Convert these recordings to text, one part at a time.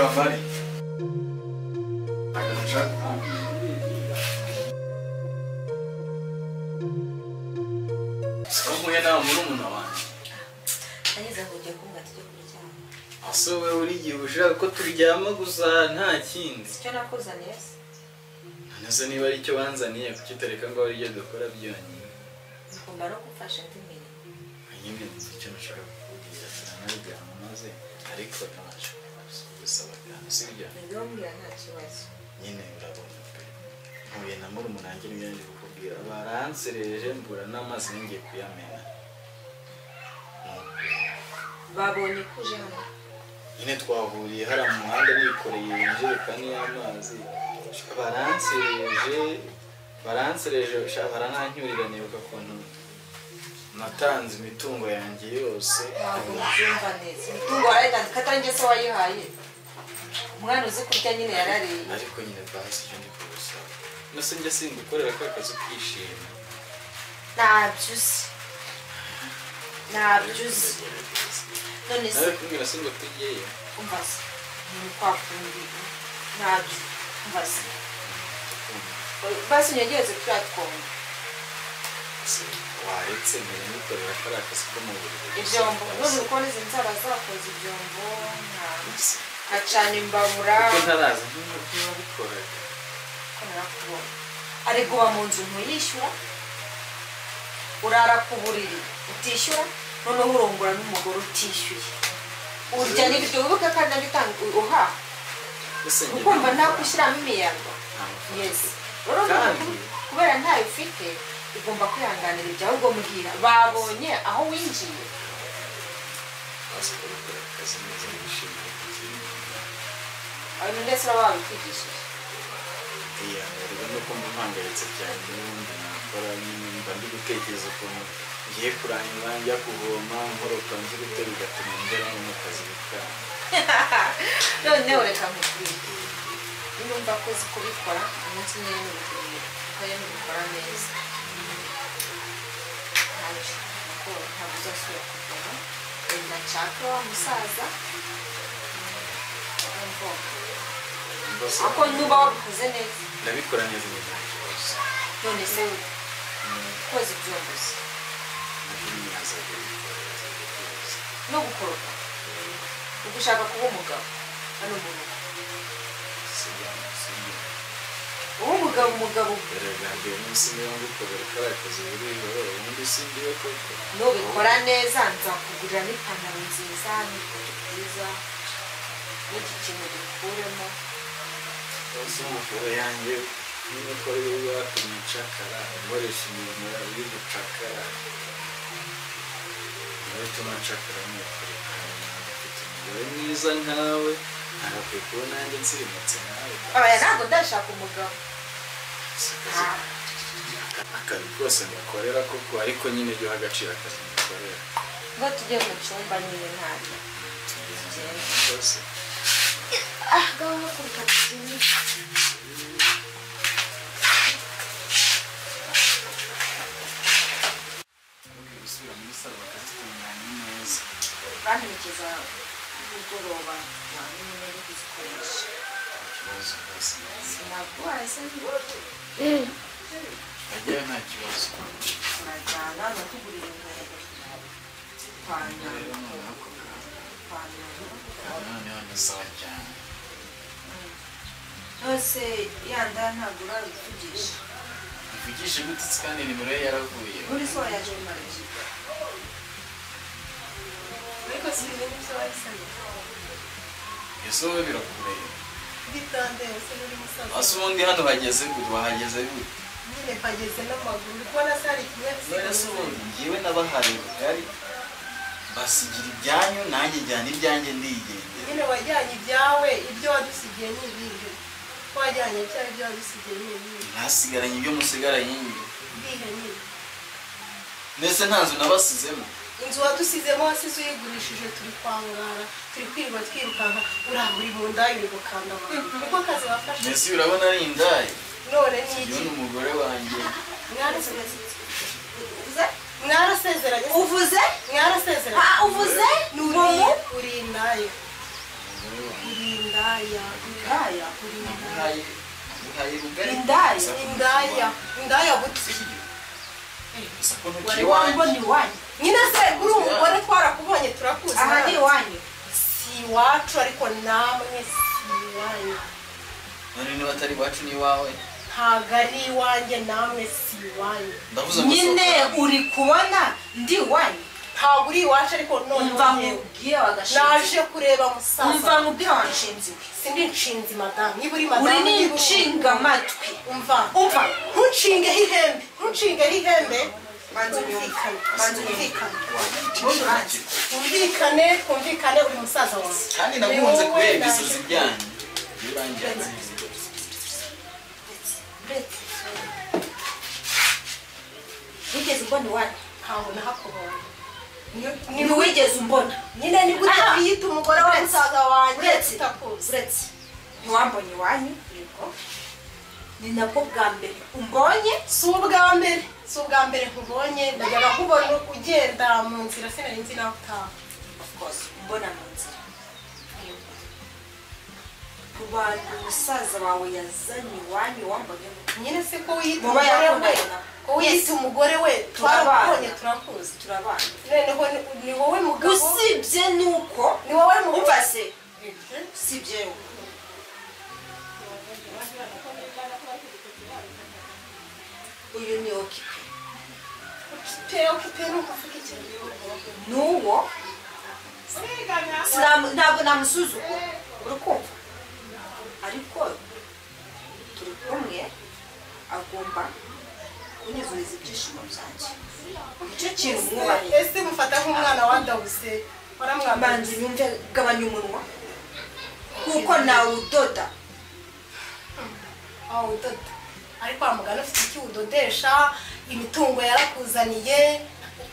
Kamari. Nshaka kukubwira. Siko mpuye nawe murumuna wanjye. Nageze aho ugiye kumbwira tujye kuryama. Ase wowe uri igihe ushaka ko turyama gusa nta kindi. Sicyo nakuzaniye se? None se niba ari icyo banzaniye kuki utareka ngo abe aribyo dukora byonyine? Ugomba no kumfasha indi mirimo. Nyine nzi icyo nshaka kukubwira turanaryama maze ariko ntabasha gusaba kandi sibyo? Nibyo mbwira nta kibazo. Nyine urabona pe. Mpuye na murumuna wanjye nibyo ndi kukubwira. Baransereje mbura n'amazi ngiye kuyamena. Babonye ko uje hano. Nyine twahuriye hariya mu muhanda nikoreye injerekani y'amazi. Baransereje baranancyurira nibuka ukuntu natanze imitungo yanjye yose. Ntabwo mbyumva neza. Imitungo warayitanze ko atari njye se wayihaye. Umwana uzi kurya nyine yarariye. Ariko nyine basi icyo ndi kugusaba. Nose njye singukorera ka kazi ukishima. Ntabyo uzi. Ntabyo uzi. None se nawe kumbwira se ngo tujyeyo. Umva se. Ni kwa kundi. Ntabyo. Umva se. Basi unyegereze turiya twombo. Waretse mbere nikorera kariya kazi ko mu buriri. Ibyombo. None uri kubona izi nzara zakoze ibyombo nkacana imbabura. Kuko ntaraza ntiwabikoraga. Ko narakubonye. Ariko uba mu nzu ntuyishyura, urara ku buriri utishyura, noneho urongora n'umugore utishyuye. Urya n'ibiryo wibuke kandi nabyo utanga uhaha. Ukumva ntakushyiramo imiyaga. Yes. Rero kubera ntayo ufite ugomba kwihanganira ibyo ahubwo mbwira babonye aho winjiye. Abantu ndetse baba babikwigishije. Rero nuko mba mpangayitse cyane n'ubundi nakora nyine mba ndi gutekereza ukuntu ngiye kurangiza njya kuvoma nkoropa nzi gute bigatuma ngera no mu kazi bikanga. Noneho reka nkubwire. Niba umva ko uzi kubikora umunsi umwe n'ubikubwira kuko iyo ntubikora neza ntacyo kuko ntabwo uzasubira kuvoma wenda nshake wa musaza ariko nuba wabikoze neza. Ndabikora neza nyine nta kibazo. None se koza ibyombo se? No gukoropa. Ugushaka kuba umugabo hano mu rugo. Uba umugabo umugabo. Erega mbere munsi niba ngukorera kariya kazi buri joro ubundi sindiwe koko. Nubikora neza nzakugurira n'ipantaro nziza n'ikoti ryiza n'iki kintu dukuremo. Ese ingofero yanjye niba ko ari wowe watumye ncakara nkoresha imirimo yawe y'ubucakara. Niwe utuma ncakara nukuri kandi mfite umugore mwiza nkawe nagakwiye kuba nanjye nsirimutse nawe. Oya ntabwo ndashaka umugabo. Akazi kose ngukorera koko ariko nyine jya uha agaciro akazi ngukorera. Ngo tujye mu cyumba nyine ntabwo. Tugende rwose. Ah, gaho haguruka tugende. Gusubira muri salo bakazitunganya neza. Banterekeza nimugoroba nyine no kuzikoresha. Ikibazo rwose. Sinaguhaye se? Ajyayo nta kibazo. Turajyana nakugurira inkweto. Rero noneho ako Ipantaro. kantu noneho ni sawa cyane. Nose yanda ntabwo urabivugisha. Ivugishe gute se kandi nimero ye yaravuye. Muri so yaje kumara iki? Ariko sinzi ibyo wahisemo. Ese wowe birakureba. Bitandeba se n'uri musaza. Ase ubundi hano hageze gute wahageze gute? Nyine mpageze n'amaguru uri kubona se hari ikinyabiziga. None se ubundi njyewe nabahaye rugari basigira ibyanyu nanjye njyana ibyanjye ndigendera. Nyine wajyanye ibyawe ibyo wadusigiye ni ibihe? Ko wajyanye ibyawe ibyo wadusigiye ni ibihe? Nasigaranye ibyo musigaranye nyine. Ibihe nyine? Ndetse nta nzu nabasizemo. Inzu wadusizemo wasize uyigurishije turi kwangara turi kwirirwa twirukanka uriya uri mu ndaya uri gukanda abantu niko kazi wafashe. Mbese urabona ari indaya? None ni iki? Iyo ni umugore wanjye. Mwarasezeranye. Uvuze? Mwarasezeranye. Ah, uvuze? Ni uri indaya. Uri indaya. Indaya. Indaya. Nguhaye rugari. Indaya. Indaya. Indaya buti. Wari wambona iwanyu. Nyine se uri umugore twarakubonye turakuzi. Aha ni iwanyu. Si iwacu ariko namwe si iwanyu. None niba atari iwacu ni iwawe. Ntabwo ari iwanjye namwe si iwanyu. Nyine uri kubona ndi iwanyu. Ntabwo uri iwacu ariko none umva nkubwire wagashinze. Naje kureba musaza. Umva nkubwire wanshinze. Sindi nshinzi madamu. Niba uri madamu uri n'inshinga matwi. Umva. Umva. Ntunshingeho ihembe. Ntunshingeho ihembe. Manzi unyumvikane. Manzi unyumvikane. Twumvikane, twumvikane uri musaza wawe. Kandi naguhunze kubera ibisazi byanyu. Birangiye. Wigeze umbona iwanyu? Ntabwo nahakubonye. Ntiwigeze umbona. Nyine ni gute wiyita umugore wa musaza wanjye utakuzi? Uretse ntiwambonye iwanyu, yego. Ni nabwo bwa mbere umbonye. Si ubwa mbere, si ubwa mbere nkubonye. Najyaga nkubona ugenda mu nzira sinari nzi naho utaha. Of course, umbona mu nzira. Ku bantu musaza wawe yazanye iwanyu wambonye. Nyine se ko wiyita umugore we, ko wiyita umugore we twarakubonye turakuzi turabana. Noneho ni wowe mugabo. Usibye nuko ni wowe mugabo. Umva se. Usibye uyu ni okipe. Okipe ni ukuvuga iki? Nuwo ntabwo namusuzugura uri kumva, ariko turi kumwe agomba kunyuzuriza ibyishimo byanjye. Nicyo kintu mwubahiye. Ese mufata nk'umwana wa Dawuse waramwambaye? Manzi nyumve, gabanya umunwa kuko nawe udoda. Aho udoda ariko wa mugani ufite iki udodesha? Imitungo yarakuzaniye,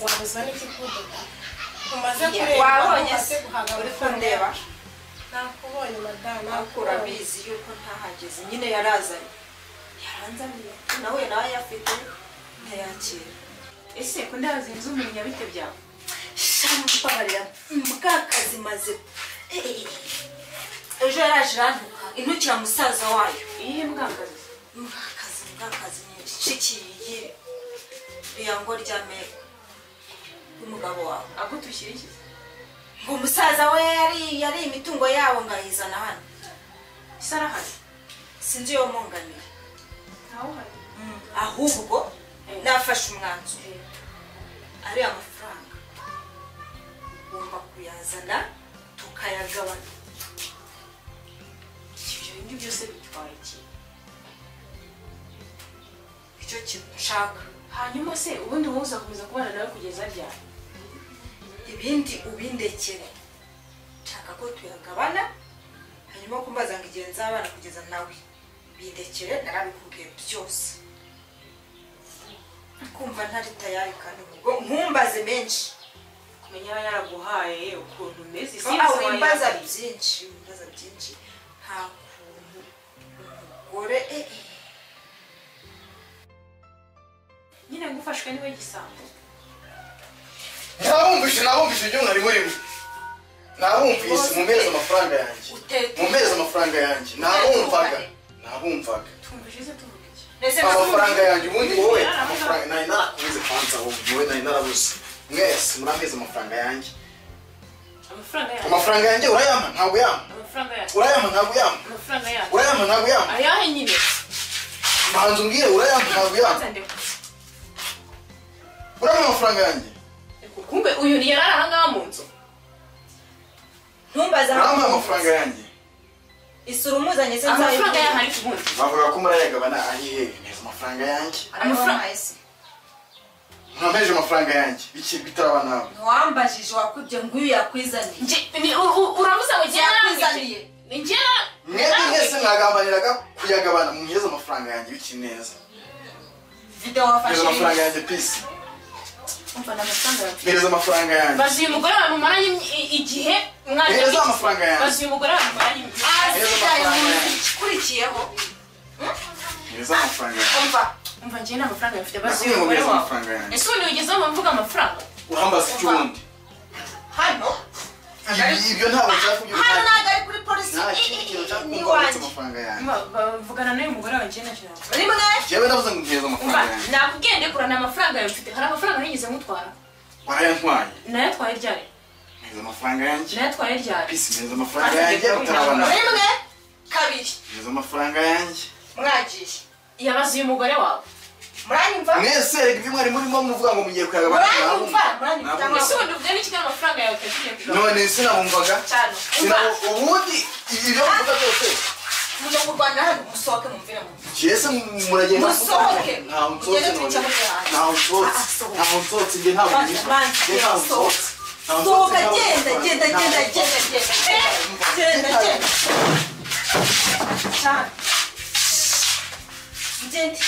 wabuzwa n'iki kudoda? Umaze kureba, wabonye se uri kundeba? Nakubonye madamu. Ariko urabizi yuko ntahageze nyine yarazanye, yaranzaniye nawe nawe yafite ntayakira. Ese ko ndazi inzu umenya bite byawe? Shambabarira mbwakazi maze ejo yaraje irantuka intukira musaza wayo. Iyihe mbwakazi? Mbwakazi mbwakazi nshikiye iriya ngo ryame umugabo wawe. Agutushyira iki? Ngo musaza we yari imitungo yabo ngayizana hano. Ese arahari? Sinzi iyo munganiye. Ntawe uhari. Ahubwo nafashe umwanzuro. Ariya mafaranga ugomba kuyazana tukayagabana. Ibyo bindi byose bitwaye iki? Icyo kintu nshaka. Hanyuma se ubundi wowe uzakomeza kubana nawe kugeza ryari? Ibindi ubindekere. Nshaka ko tuyagabana, hanyuma kumbaza ngo igihe nzabana kugeza nawe. Bindekere narabikubwiye byose. Kumva ntari tayari kandi ubwo nkumbaze menshi. Kumenya aba yaraguhaye ukuntu umeze si wimbaza byinshi, wimbaza byinshi. Nta kuntu umugore nyine ngufashwe niwe gisambo. Nabumvise ibyo mwari murimo. Nabumvise mumpereza amafaranga yanjye. Mumpereza amafaranga yanjye. Nabumvaga. Tumvise tuvuga iki? Amafaranga yanjye ubundi wowe amafaranga nari narakubuze kwanza wowe nari narabuze. Mwese murampeza amafaranga yanjye. Amafaranga yanjye. Amafaranga yanjye urayampa ntabwo yampa. Amafaranga yanjye. Urayampa ntabwo yampa. Amafaranga yanjye. Urayampa ntabwo yampa. Ayahe nyine. Manzi umbwire urayampa ntabwo yampa. Urayampa amafaranga yanjye. Kumbe uyu ni yarara ahangaha mu nzu. Ntumbaza urayampa amafaranga yanjye. Isura umuzanye se nzayo. Amafaranga yanjye ari kubundi. Bavuga ko murayagabana ari hehe? Neza amafaranga yanjye. Amafaranga ese. Mwampeje amafaranga yanjye biki bitaraba nawe. Ntiwambajije wakwibye ngo uyu yakwizaniye. Uravuze ngo njye yakwizaniye. Njye mwebwe mwese mwagambaniraga kuyagabana muheze amafaranga yanjye biki neza. Video wafashe. Amafaranga yanjye peace. Umva n'amafaranga yanjye. Mpereza amafaranga yanjye. Bazi uyu mugore wawe mumaranye igihe mwaje. Mpereza amafaranga yanjye. Bazi uyu mugore wawe mumaranye igihe. Ikurikiyeho. Mpereza amafaranga yanjye. Umva. Umva njye nta mafaranga mfite bazi uyu mugore wawe. Ese ubundi ugeze aho mvuga amafaranga? Urambaza iki ubundi? Hano Ibyo ntabwo nshaka kubyumva. Hano ntabwo ari kuri polisi. Nta kindi kintu nshaka kumva uretse amafaranga yanjye. Vugana n'uyu mugore wawe njye ntacyo navuga. Rimwe. Jewe ndavuze ngo mpereza amafaranga yanjye. Nakubwiye ndekura nta mafaranga yawe mfite. Hari amafaranga nigeze ngutwara? Warayantwaye. Nayatwaye ryari? Mpereza amafaranga yanjye. Nayatwaye ryari? Peace, mpereza amafaranga yanjye utarabana. Rimwe, kabiri. Mpereza amafaranga yanjye. Mwagiye. Yabaze uyu mugore wawe. Muranyumva? Mwese rega ibyo mwari murimo muvuga ngo mugiye kuyagabana. Muranyumva? Muranyumva? Ese ubundi uvuge n'iki amafaranga yawe utagiye kugabana? None sinabumvaga. Ubundi ibyo muvuga byose. Mujya kurwana hano musohoke mumvire mu. Cyese muragenda musohoke. Ntaho nsohotse. Ntaho nsohotse. Ntaho nsohotse nge ntabwo nishyura. Ntaho nsohotse. Sohoka genda genda genda genda genda. Genda genda. Cyane. Genda.